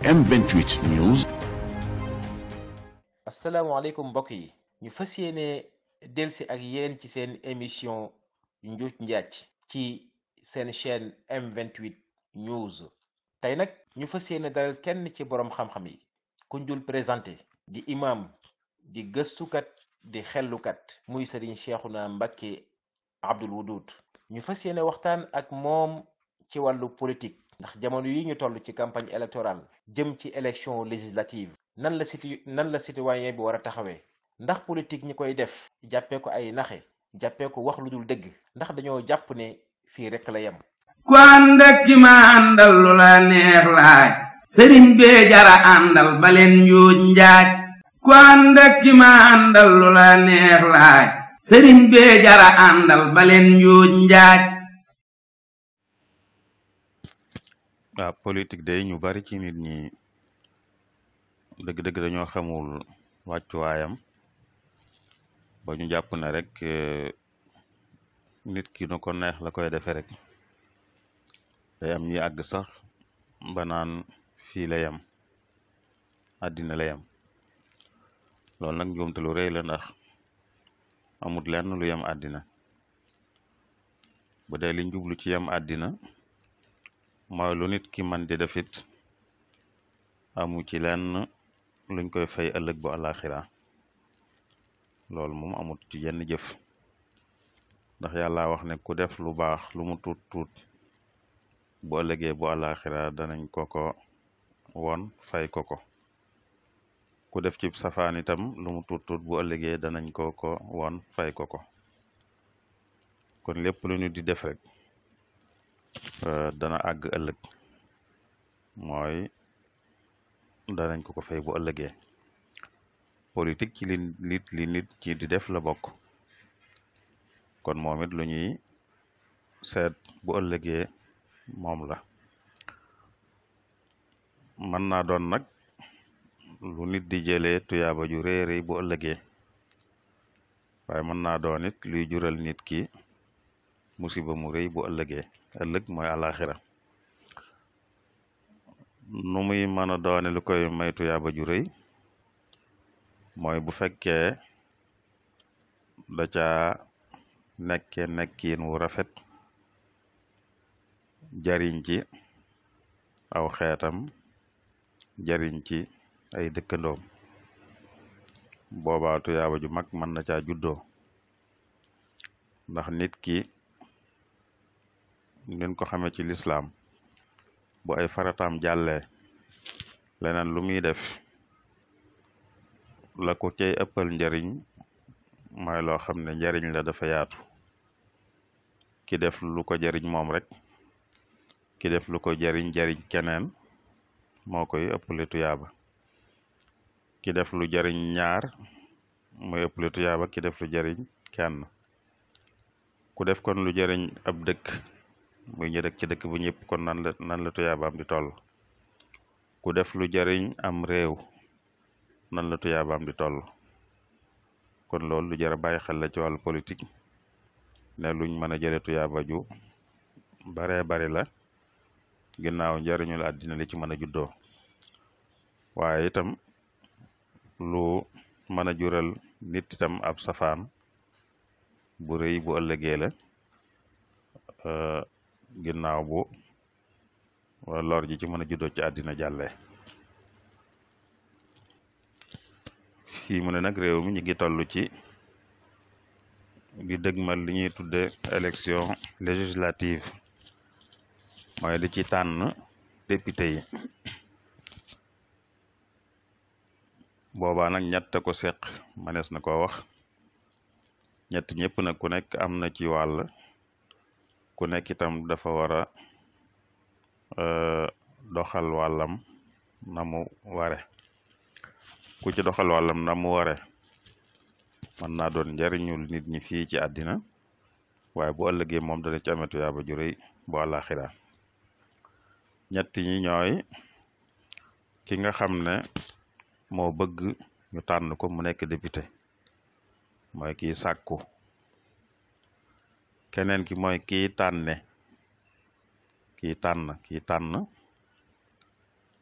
M28 News. asalaamaaleykum mbokk yi ñu fas yéene delsi ak yéen ci seen émission njuuj njaaj ci seen chaîne M28 News. tey nag ñu fas yéene dalal kenn ci boroom xam-xam yi kuñ dul présenté di imam di gëstukat di xellukat muy Serigne Cheikhouna Mbacké Abdoul Wadoud. ñu fas yéene waxtaan ak moom ci wàllu politique ndax jamono yi ñu toll ci campagne électorale jëm ci élection législative nan la citoyen bi war a taxawee ndax politique ñi koy def jàppee ko ay naxe jàppee ko wax lu dul dëgg ndax dañoo jàpp ne fii rekk la yem. ku ànd ak ki ma àndal lu la neex laaj sëriñ bee jara àndal baleen njuuj njaaj ku ànd ak ki ma àndal lu la neex laaj sëriñ bee jara àndal baleen njuuj njaaj. waaw politique day ñu bari ci nit ñi dëgg-dëgg dañoo xamul wàccuwaayam ba ñu jàpp ne rek nit ki nu ko neex la koy defe rek day am ñi àgg sax ba naan fii la yem àddina la yem loolu nag njuumte lu rëy la ndax amut lenn lu yem àddina bu dee liñ jublu ci yem àddina mooy lu nit ki man di defit amu ci lenn luñ koy fay ëllëg bu àllaaxira loolu moom amut ci yenn jëf ndax yàlla wax ne ku def lu baax lu mu tuut tuut bu ëllëgee bu àllaaxira danañ ko won fay ko ku def ci safaan itam lu mu tuut tuut bu ëllëgee danañ ko won fay ko kon lépp lu ñu di def rek dana àgg ëllëg mooy danañ ko fay bu ëllëgee politique ci li nit ci di def la bokk kon moom it lu ñuy seet bu ëllëgee moom la mën naa doon nag lu nit di jëlee tuyaaba ju rëy rëy bu ëllëgee waaye mën naa doon it luy jural nit ki musiba mu rëy bu ëllëgee ëllëg mooy àllaaxira nu muy mën a doone lu koy may tuyaaba ju rëy mooy bu fekkee da caa nekke nekkiin wu rafet jariñ ci aw xeetam jariñ ci ay dëkkandoom boobaa tuyaaba ju mag mën na caa juddoo ndax nit ki nin ko xamee ci lislaam bu ay farataam jàllee leneen lu muy def la ko cay ëppal njariñ mooy loo xam ne njariñ la dafa yaatu ki def lu ko jariñ moom rek ki def lu ko jariñ keneen moo koy ëppale tuyaaba ki def lu jariñ ñaar mooy ëppale tuyaaba ki def lu jariñ kenn ku def kon lu jariñ ab dëkk muy ñu dëkk ci dëkk bu ñëpp kon nan la tuyaabaam di toll ku def lu jariñ am réew nan la tuyaabaam di toll kon loolu lu jar a bàyyi xel la ci wàllu politique ne luñ mën a jële tuyaaba ju baree bari la ginnaaw njariñul àddina li ci mën a juddoo waaye itam lu mën a jural nit itam ab safaan bu rëy bu ëllëgee la ginnaaw bu lor ji ci mën a juddoo ci àddina jàllee fii mu ne nag réew mi ñu ngi toll ci di dëgmal li ñuy tudde élection législative mooy di ci tànn député yi boobaa nag ñett ko seq manees na ko wax ñett ñëpp nag ku nekk am na ci wàll ku nekk itam dafa war a doxal wàllam na mu ware ku ci doxal wàllam na mu ware mën naa doon njariñul nit ñi fii ci àddina waaye bu ëllëgee moom dana ci amee tuyaaba ju rëy bu àllaaxira ñett ñi ñooy ki nga xam ne moo bëgg ñu tànn ko mu nekk député mooy kii sàkku keneen ki mooy kii tànne kii tànn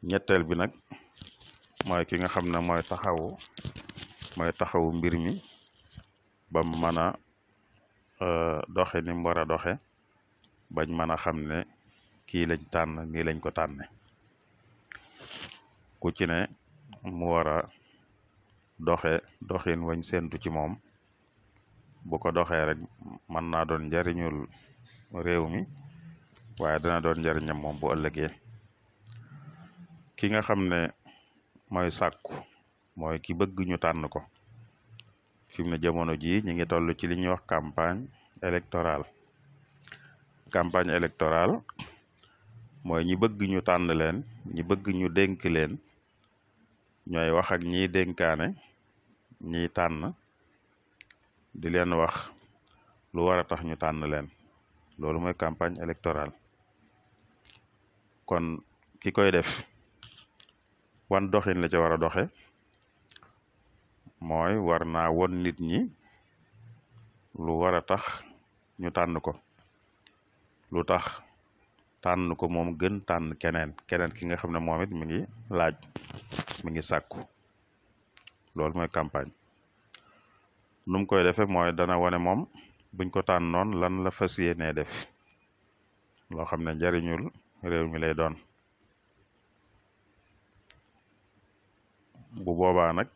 ñetteel bi nag mooy ki nga xam ne mooy taxawu mbir mi ba mu mën a doxe ni mu war a doxe bañ mën a xam ne kii lañ tànn nii lañ ko tànne ku ci ne mu war a doxin wañ séntu ci moom bu ko doxee rek mën naa doon njariñul réew mi waaye dana doon njariñam moom bu ëllëgee ki nga xam ne mooy sàkku mooy ki bëgg ñu tànn ko fi mu ne jamono jii ñi ngi toll ci li ñuy wax campagne électorale mooy ñi bëgg ñu tànn leen ñi bëgg ñu dénk leen ñooy wax ak ñiy dénkaane ñiy tànn di leen wax lu war a tax ñu tànn leen loolu mooy campagne électorale kon ki koy def wan doxin la ca war a doxe mooy war naa won nit ñi lu war a tax ñu tànn ko lu tax tànn ko moom gën tànn keneen ki nga xam ne moom it mi ngi laaj mi ngi sàkku loolu mooy campagne nu mu koy defee mooy dana wane moom buñ ko tànnoon lan la fas yéenee def loo xam ne njariñul réew mi lay doon bu boobaa nag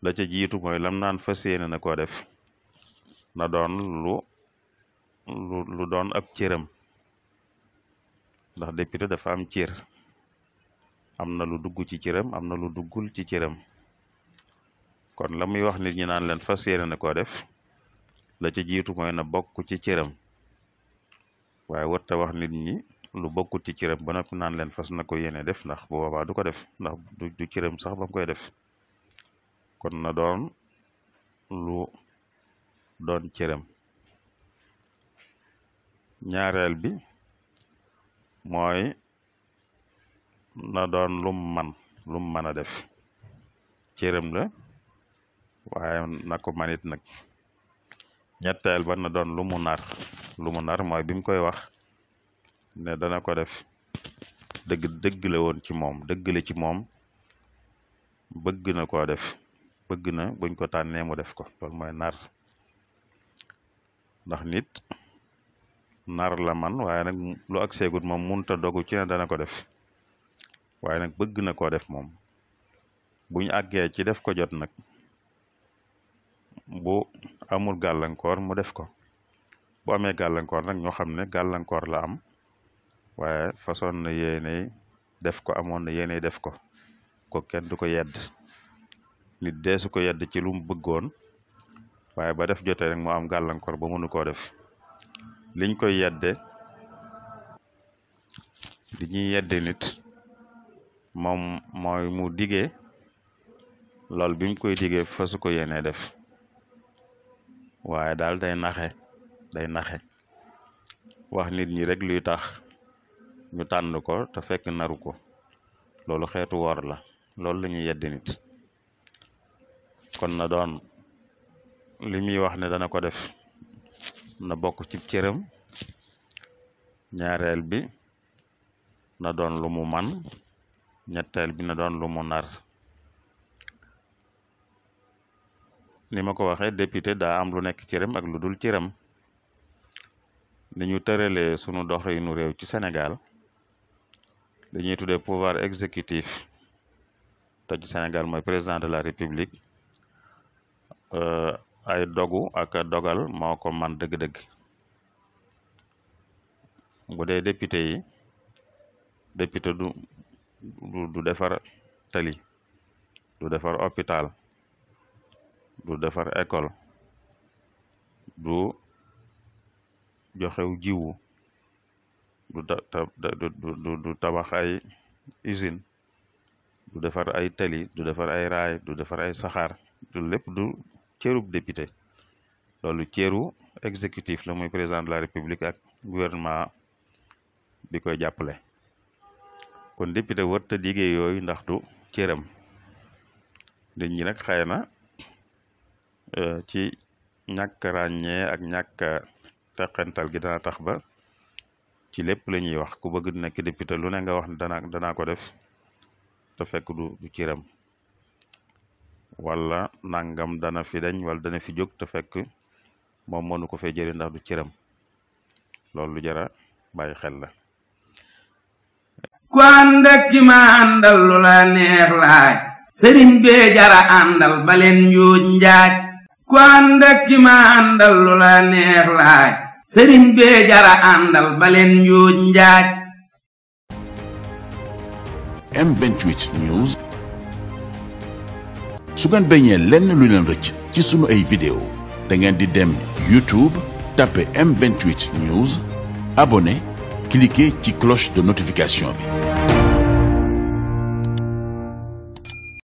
la ca jiitu mooy lam naan fas yéene na koo def na doon lu doon ab cëram ndax député dafa am cër am na lu dugg ci cëram am na lu duggul ci cëram kon la muy wax nit ñi naan leen fas yéene na koo def la ca jiitu mooy na bokk ci cëram waaye warta wax nit ñi lu bokkut ci cëram ba noppi naan leen fas na ko yéene def ndax bu boobaa du ko def ndax du cëram sax ba mu koy def kon na doon lu doon cëram ñaareel bi mooy na doon lum mën a def cëram la waaye na ko manit nag ñetteel ba na doon lu mu nar mooy bi mu koy wax ne dana ko def dëgg la woon ci moom dëgg la ci moom bëgg na koo def bëgg na buñ ko tànnee mu def ko loolu mooy nar ndax nit nar la man waaye nag lu ak seegut moom munta dogu ci ne dana ko def waaye nag bëgg na koo def moom buñ àggee ci def ko jot nag bu amul gàllankoor mu def ko bu amee gàllankoor nag ñoo xam ne gàllankoor la am waaye façon na yéene def ko amoon na yéene def ko kenn du ko yedd nit deesu ko yedd ci lu mu bëggoon waaye ba def jotee rek mu am gàllankoor ba mënu koo def liñ koy yedde li ñuy yedde nit moom mooy mu digee lool bi mu koy digee fasu ko yéene def waaye daal day naxe wax nit ñi rek luy tax ñu tànn ko te fekk naru ko loolu xeetu wor la loolu la ñuy yeddi nit kon na doon li muy wax ne dana ko def na bokk ci cëram ñaareel bi na doon lu mu man ñetteel bi na doon lu mu nar ni ma ko waxee député daa am lu nekk cëram ak lu dul cëram ni ñu tëralee sunu doxalinu réew ci Sénégal dañuy tuddee pouvoir exécutif te ci Sénégal mooy président de la République ay dogu ak dogal moo ko man dëgg-dëgg bu dee député yi député du defar tali du defar hôpital du defar école du joxew jiwu du tabax ay usine du defar ay tali du defar ay raay du defar ay saxaar du lépp du cërub député loolu cëru exécutif la muy président de la république ak gouvernement bi koy jàppale kon député warta liggéey yooyu ndax du cëram nit ñi nag xëy na ci ñàkk ràññee ak ñàkk teqental gi dana tax ba ci lépp la ñuy wax ku bëgg nekk député lu ne nga wax ne danaa ko def te fekk du ciram wala nangam dana fi dañ wala dana fi jóg te fekk moom mënu ko fee jëri ndax du ciram loolu lu jara bàyyi xel la. ku ànd ak ki ma àndal lu la neex laaj sëriñ bee jara àndal baleen njuuj njaaj ku ànd ak ki ma àndal lu la neex laaj sëriñ bee jara àndal baleen njuuj njaaj. M28 News. su ngeen bañee lenn lu leen rëcc ci sunu ay vidéo da ngeen di dem YouTube tapé M28 News abonné cliquer ci cloche de notification bi.